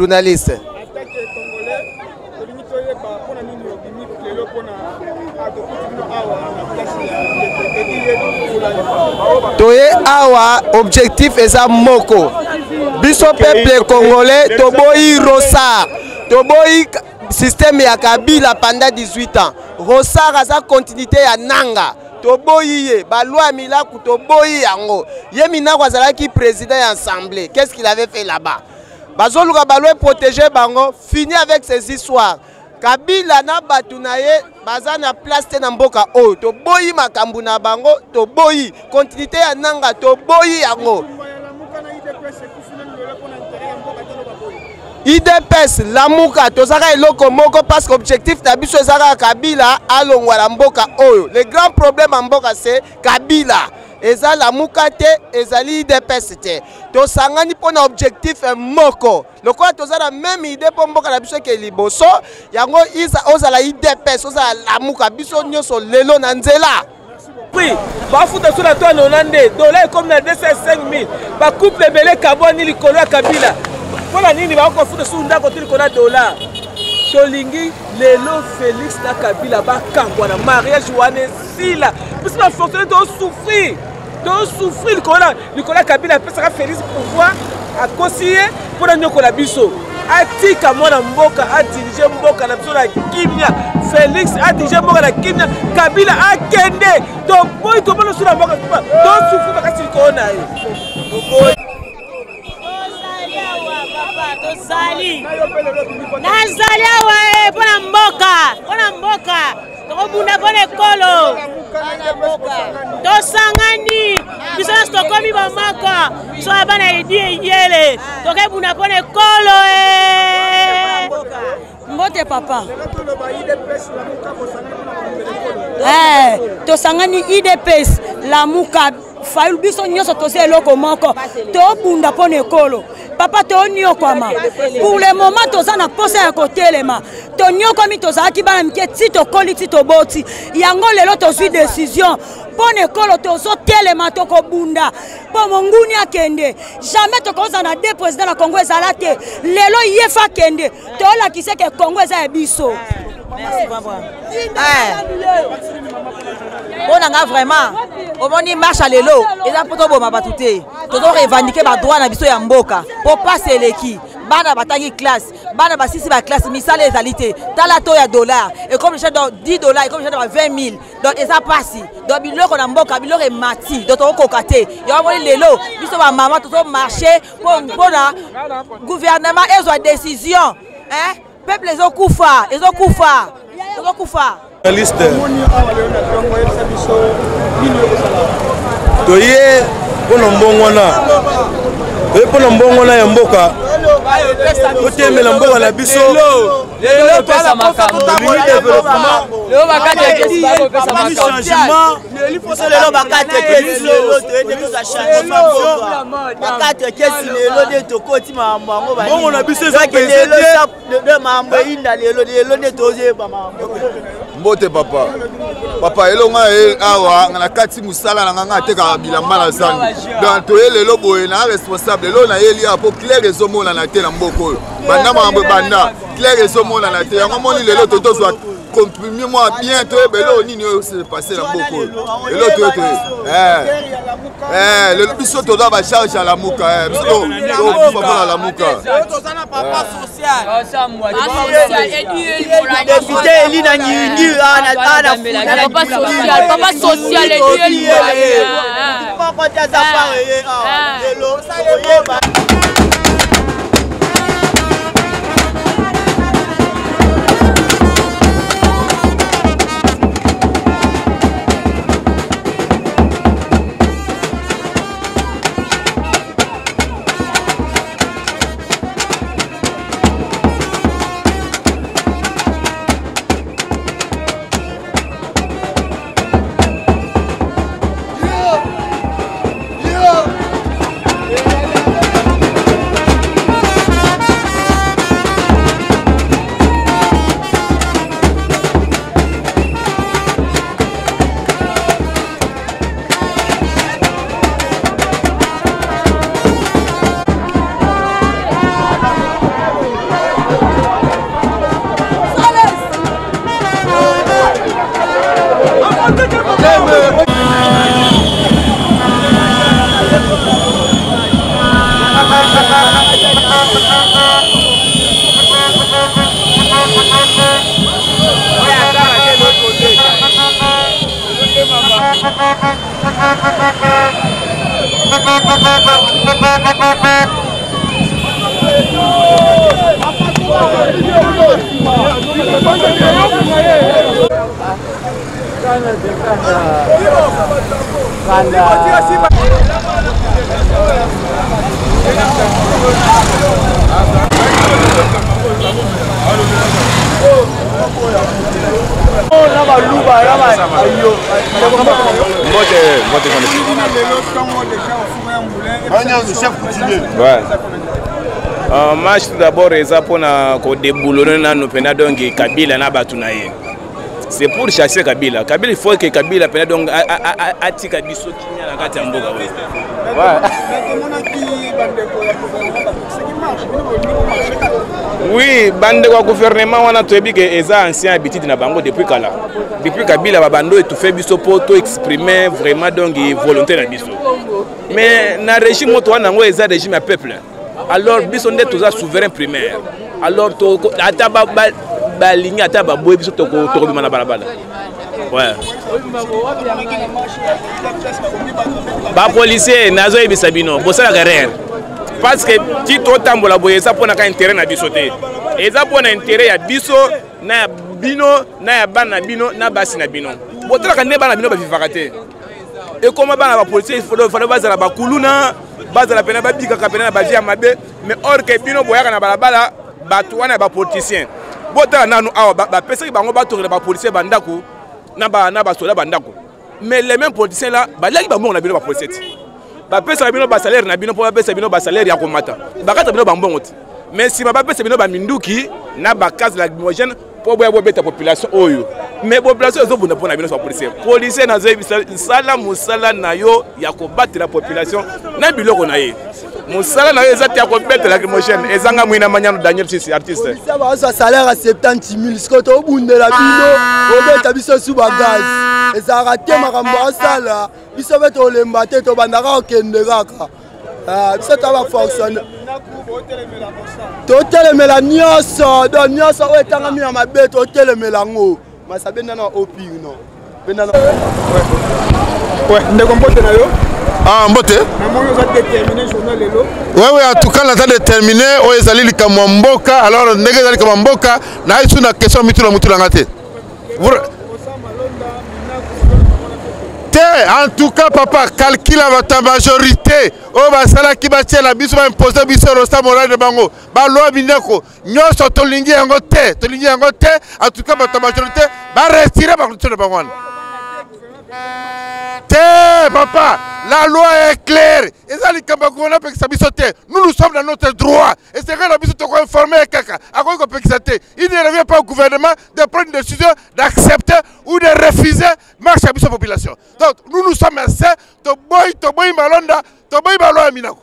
Journaliste. Toye awa objectif eza moko. Biso peuple congolais toboyi Rosard. Toboyi système ya Kabila pendant 18 ans. Rosard aza continuité ya Nanga. Toboyi ye, ba loi ya Milaku toboyi yango. Ye Minaku azalaki président ya assemblée. Qu'est-ce qu'il avait fait là-bas? Bazoluka ba loi protéger bango, fini avec ces histoires. Kabila na batu na ye baza na place te na mboka oyo. Toboyi makambo na bango, toboyi continuité ya Nanga, toboyi yango. UDPS Lamuka tozaka eloko moko parce que objectif na biso ezaka Kabila alongwa na mboka oyo. Le grand problème ya mboka c'est Kabila. Eza Lamuka te, ezali UDPS te. Tosangani mpo na objectif moko. Lokola toza na même idée mpo mboka na biso eke liboso, yango ozala UDPS, ozala Lamuka, biso nyonso lelo na nzela. Prix bafuta so na to nona nde dola ekomi na 205 000 bacouple ebele ekabwani likolo ya Kabila. Mpo na nini bakofuta su ndako te likolo ya dola? Tolingi lelo Félix na Kabila bakangwa na mariage wana esila. Biso ba fonctionnaire tosouffrir, tosouffrir likolo ya Kabila. Apesaka Félix pouvoir, akosi ye mpo na nyokola biso. Atika mwana mboka adirige mboka na biso na kimia. Félix adirige mboka na kimia, Kabila akende. Toboyi komona biso na mboka, tosouffrir makasi likolo na ye. Tozali nazali awa mpo na mboka, mpo na mboka tokobunda mpo na ekolo. Tosangani biso nyonso tokomi bomoko, biso ya bana edi eyele tokebunda mpo na ekolo. Mbote papa. Tosangani UDPS Lamuka Fayulu, biso nyonso toza eloko moko, tobunda mpo na ekolo. Papa, tonyokwama pour le moment, toza na posa ya kotelema. Tonyokwami, tozalaki bana mike ti tokoli ti toboti yango. Lelo tozwi décision mpo na ekolo, tozotelema, tokobunda mpo monguni akende. Jamais tokozala na deux président na Congo, ezala te. Lelo ye fa akende, tolakisa ke Congo eza ya biso. Merci papa. Mpo na nga vraiment, omoni marche ya lelo eza mpo toboma bato te, tozo revendiquer badroit na biso ya mboka. Mpo pasi eleki, bana batangi classe, bana basisi baklasse, misala ezali te. Tala to ya dollar ekomi déjà donc 10 $, ekomi déjà ba 20 000, donc eza pasi. Donc biloko na mboka, biloko emati, donc tokokoka te. Yango moni lelo biso bamama tozo marche mpona gouvernement ezwa décision, hein? Peuple ezokufa, ezokufa, ezokufa. Journaliste, toye mpona mbongwana, toye mpona mbongwana ya mboka, totemela mboka na biso. Tolingi développement, changement. Biso lelo bakate kesi, lelo toyete toza changement, bakate kesi lelo nde tokoti makambo yango. Mbongo na biso eza pese te, makambo eyinda lelo, lelo nde tozoyeba makambo. Mbote papa. Papa, elonga awa na kati mosala na nga, nga atekaka bilamba na zandu. Donc toye lelo boye na responsable, lelo nayeli awa mpo claire ezomonana te na mboka oyo. Banda makambo ebanda, claire ezomonana te. Yango moni lelo totozwa comprimi mwa bien, toyeba eloko nini oyo se passe na mboka oyo. Lelo toye toye lelo biso toza bacharge ya Lamuka, biso tokufa mpona Lamuka. Député eli na ngingi. Papa social. Moko te aza pare ye lelo tokoyeba. Mbote, mbote Ouais. Euh, marche tout d'abord eza mpona kodeboulone nanu mpena donc kabila na bato na ye c'est pour chasser kabila. Kabila, il faut que Kabila mpena donc atika biso kimia na kati ya mboka oyo. Oui, bandeko ya gouvernement wana toyebi ke eza ancien habitude na bango depuis kala, depuis Kabila babando étouffe biso mpo to exprimer vraiment donc volonté na biso. Mais na régime moto wana yango eza régime ya peuple, alors biso nde toza souverain primaire. Alors ata balingi ata baboyi biso, tokobima na balabala. Ouais. Bapolisier, nazoyebisa bino, bosalaka erreur, parce que ti totambola boye eza mpona ka intérêt na biso te, eza mpona intérêt ya biso na ya bino na ya bana na bino na basi na bino. Botalaka nde bana bino bavivaka te. Ekoma bana bapolisier fale bazala bakuluna, bazala pena babikaka pena na bavie ya mabe. Mais or ke bino boyaka na balabala, bato wana ya bapoliticien, botala nanu awa bapesaki bango batongela bapolisier bandako na basoda bandako. Mais les mêmes politiciens là baliaki bambongo na bino. Bapolisier ti bapesaka bino basalaire na bino mpo bapesa bino basalaire ya komata, bakata bino bambongo te, mais nsima bapesa bino baminduki na bagaz lacrymogène mpo boya bobeta population oyo. Mais population ezobunda mpo na bino. Bapolisier, policier, nazoyebisa, sala mosala na yo ya kobatela population na biloko na ye. Mosala na yo eza te ya kobeta lacrymogène. Ezanga mwina manyano Daniel Sisi, artiste. Bazwa salaire ya 70 000, sikoyo tobundela bino, obeta biso su bagaz, ezalaka te. Makambo asala biso mpe tolemba te, tobandaka kokende kaka. Biso toa bafonctionnaire, totelemela nyonso, donc nyonso oyo etangami na mabe totelemela yango. Masa benda na opire no benda na. Ndeko, mbote na yo. Ah, mbote. Namoni oza déterminé journal lelo. Oui, en tout cas naza déterminé. Oyo ezali likambo ya mboka. Alors ndenge ezali likambo ya mboka, nayi su na question mituna mutu nanga te te. En tout cas papa, calcul ya bato ya majorité oyo basalaki, batiela biso, baimpose biso rosa morale na bango, baloi Minaku nyonso, tolingi yango te, tolingi yango te. En tout cas bato ya majorité baretire bacondition na bango wana te. Papa, la loi est claire, eza likambo ya gouvernement apekisa biso te. Nous, nous sommes dans notre droit. Esengeli na biso tokoinforme ye kaka, akoki kopekisa te. Il ne revient pas au gouvernement de prendre une décision d'accepter ou de refuser marche ya biso population. Donc nous, nous sommes assez. Toboyi, toboyi malonda, toboyi baloi ya Minaku.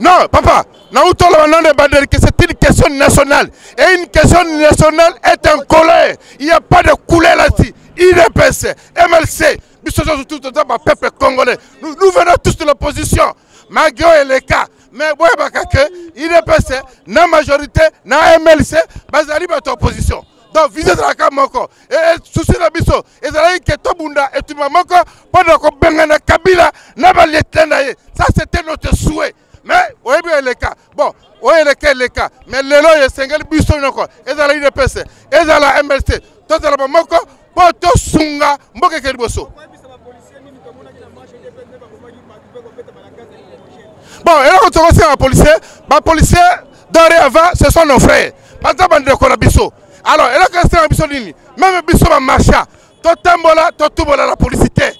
Non, papa, que c'est une question nationale. Et une question nationale est en colère. Il n'y a pas de couleur là-dessus. UDPS, MLC, nous sommes tous dans peuple congolais. Nous, nous venons tous de l'opposition. Malgré les cas. Mais ouais, que UDPS, na majorité, na MLC, bazali bato opposition. Donc visé ezalaka moko, souci na biso ezalaki ke tobunda etumba moko mpona kobengana Kabila na balieutenant na ye. Ça, c'était notre souhait. Mais oyebi eleka, bon, oyo eleka eleka. Mais lelo oyo esengeli biso nyoko, ezala UDPS, ezala MLC, tozala bamoko mpo tosunga mboka eke liboso. Bon, eloko tokosenga bapolicier, bapolicier dorénavant ce sont nos frères, baza bandeko na biso. Alors eloko esenga biso nini? Même biso bamarchand, totambola, totumbola na polisi te,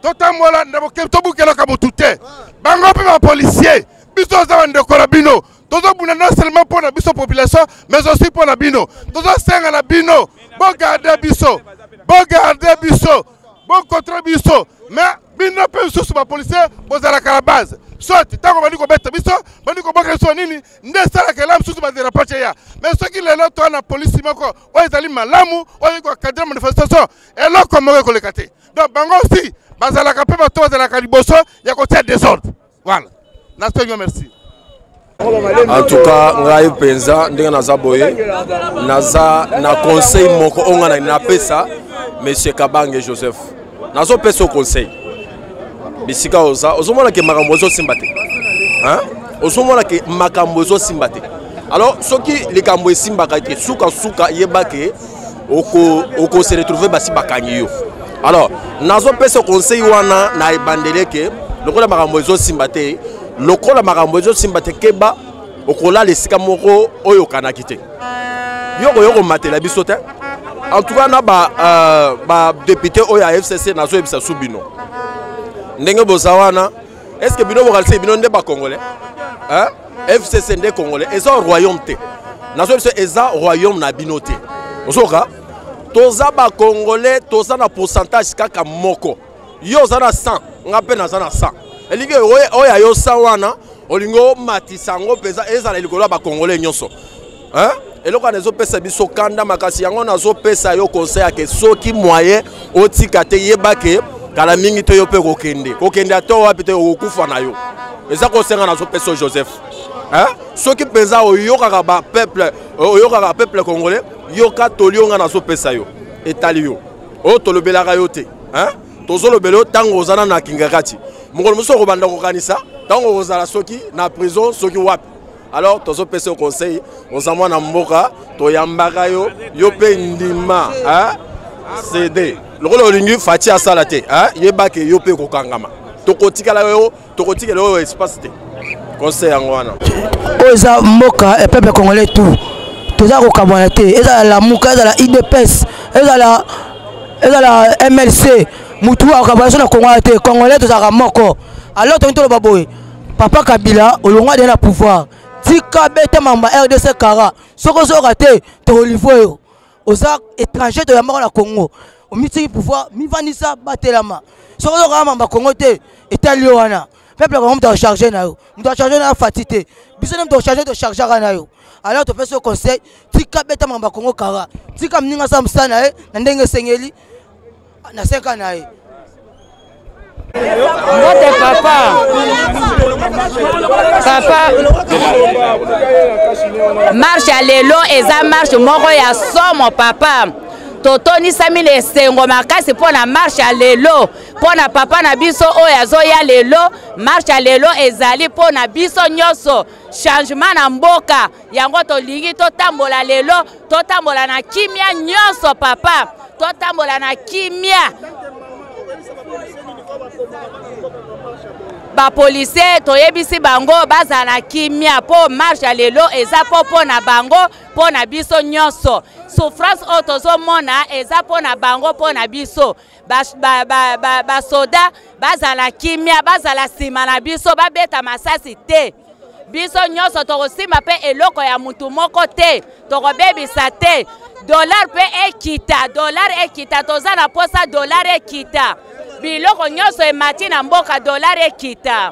totambola tobukelaka motu te. Bango mpe bapolisier, biso toza bandeko na bino. Tozobunda non seulement mpo na biso population, mais aussi mpo na bino. Tozosenga na bino bogarde biso, bogarde biso, bokontrole biso. Mais bino mpe lisusu bapolisier, bozalaka na base, soit ntango bandi kobeta biso, bandi koboka biso nini, nde esalaka ela mosusu badérapage eya. Mais soki lelo toa na polisi moko oyo ezali malamu, oyo ekoencadre manifestation, eloko moko ekoleka te. Donc bango aussi bazalaka mpe bato bazalaka liboso ya kotia désordre. Voilà, nasengi, merci. En tout cas ngai mpenza ndenge naza boye, naza na conseil moko oyo ngai napesa monsieur Kabange Joseph. Nazopesa yo conseil. Bisika oza, ozomona ke makambo ezosimba te. Hein? Ozomona ke makambo ezosimba te. Alors soki likambo esimbaka te, suka suka yeba ke oko oko se retrouver basi bakangi yo. Alors nazopesa conseil wana na ebandele ke lokola makambo ezosimba te, lokola makambo ezosimba te keba okolala esika moko oyo okanaki te. Yo okoki komatela biso te. En tout cas na ba euh, ba député oyo ya FCC nazoyebisa su bino ndenge boza wana, est ce que bino bokanisi bino nde ba congolais? Hein? FCC nde congolais, eza royaume te. Nazoyebisa eza royaume na bino te. Ozoka toza ba congolais, toza na pourcentage kaka moko. Yo oza na 100, nga mpe naza na 100. Elingi oyo ya yo 100 wana olingi omatisa yango mpenza ezala likolo ya ba congolais nyonso. Hein? Eloko wana ezopesa biso kanda makasi, yango nazopesa yo conseil ke soki moyen otika te, yeba ke kala mingi te yo mpe kokende kokende ata wapi te, okokufa na yo. Eza kosenga nazopesa yo Joseph. Hein? Soki mpenza oyokaka ba peuple, oyokaka peuple congolais, yoka toli oyo nga nazopesa yo, etali yo. Oyo tolobelaka yo te. Hein? Tozolobela yo ntango oza na Kingakati. Mokolo mosusu okobanda kokanisa ntango okozala soki na prison soki wapi. Alors tozopesa yo conseil, oza mwana mboka, toyambaka yo, yo mpe ndima, hein? CD. Lokola olingi Fatshi asala te, hein? Yeba ke yo mpe kokangama. Tokotikala yo, tokotikela yo espace te. Conseil yango wana. Oyo eza mboka ya peuple congolais tout. Toza kokabwana te, ezala Lamuka, ezala UDPS, ezala ezala MLC, mutu akabwana so na Congo te. Congolais tozalaka moko. Alors tolingi toloba boye, Papa Kabila olongwa de na pouvoir, tika beta mamba RDC kara, soko ozoyoka te tokolivre yo. Oza étranger, toyambaka na Congo, omitiki pouvoir, mivandisa, batelama. Soko ozoyoka mamba Congo te, etali yo wana. Peuple Congo moto acharge na yo, moto acharge na yo Fati te, biso nde moto acharge, tochargeaka na yo. Alors topesi yo conseil, tika beta mamba Congo kara, tika moninga asala mosala na ye na ndenge esengeli na seka na ye. Mbote papa. Papa. Marche ya lelo eza marche moko ya somo papa. Totonisami na esengo makasi mpo na marche ya lelo, mpo na papa na biso oyo azoya lelo. Marche ya lelo ezali mpo na biso nyonso, changement na mboka yango tolingi totambola lelo, totambola na kimia nyonso papa, totambola na kimia. Ba policier toyebisi bango bazala na kimia po marche ya lelo eza po mpo na bango, mpo na biso nyonso. Souffrance oyo tozomona eza mpo na bango, mpo na biso. Basoda bazala kimia, bazala nsima na biso, babeta masasi te. Biso nyonso tokosimba mpe eloko ya mutu moko te, tokobebisa te. Dollar mpe ekita, dollar ekita, toza na posa dollar ekita. Biloko nyonso emati na mboka, dollar ekita.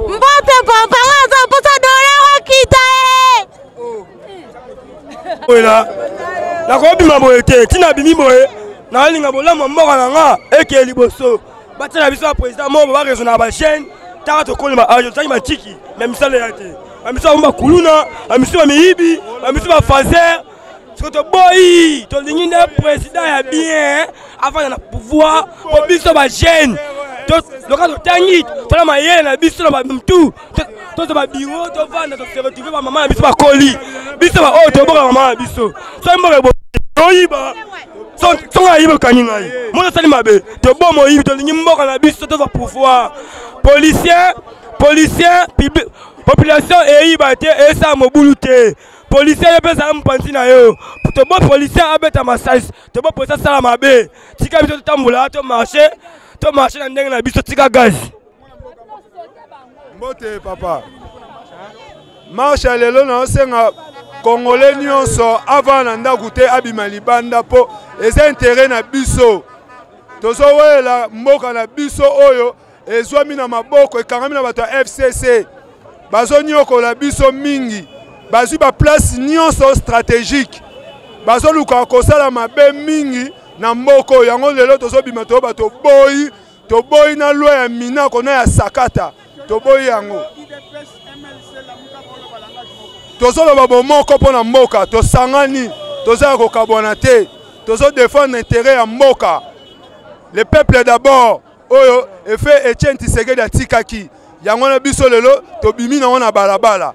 Mbote papa, nga aza posa dollar ekita e. Oyo nakobima boye te, ntina abimi boye, nalinga bolamu ya mboka na nga ekeye liboso. Batia na biso ya président moko ba raisonnaka ba chaîne, taka tokoli ba age, totangi batiki na misala ya te, bamisu bango bakuluna, bamisu bamiyibi, bamisu bafaser. Soki toboyi, tolingi nde président ya bien avanda na pouvoir po biso ba jeune loka totangi, tala mayele na biso na bamtu, tozwa babiro, tovanda, tose retrouve bamama na biso bakoli biso baoyo toboka mama na biso. Soki mboka toyiba, songo ayiba okangi ngai moto asali mabe, toboma oyibi. Tolingi mboka na biso tozwa pouvoir. Policier, policier, population eyiba te, esala mobulu te. Policier ye mpe ezala mopanzi na yo. Tobo policier abeta masasi, tobo policier asala mabe. Tika biso totambola, tomarche, tomarche na ndenge na biso, tika gaz. Mbote papa. Marche ya lelo naosenga Congolais nyonso avant na ndako te, abima libanda mpo eza intérêt na biso. Tozowela mboka na biso oyo ezwami na maboko, ekangami na bato ya FCC. Bazonyokola biso mingi, bazwi ba place nyonso stratégique, bazoluka kosala mabe mingi na mboka oyo. Yango lelo tozobima, toyoba toboyi, toboyi na loi ya Minako na ya Sakata, toboyi yango. Tozoloba bomoko mpo na mboka, tosangani. Toza ya kokabwana te, tozodefendre intérêt ya mboka, le peuple d'abord, oyo efe Etienne Tshisekedi atikaki yango wana biso lelo tobimi nango na balabala.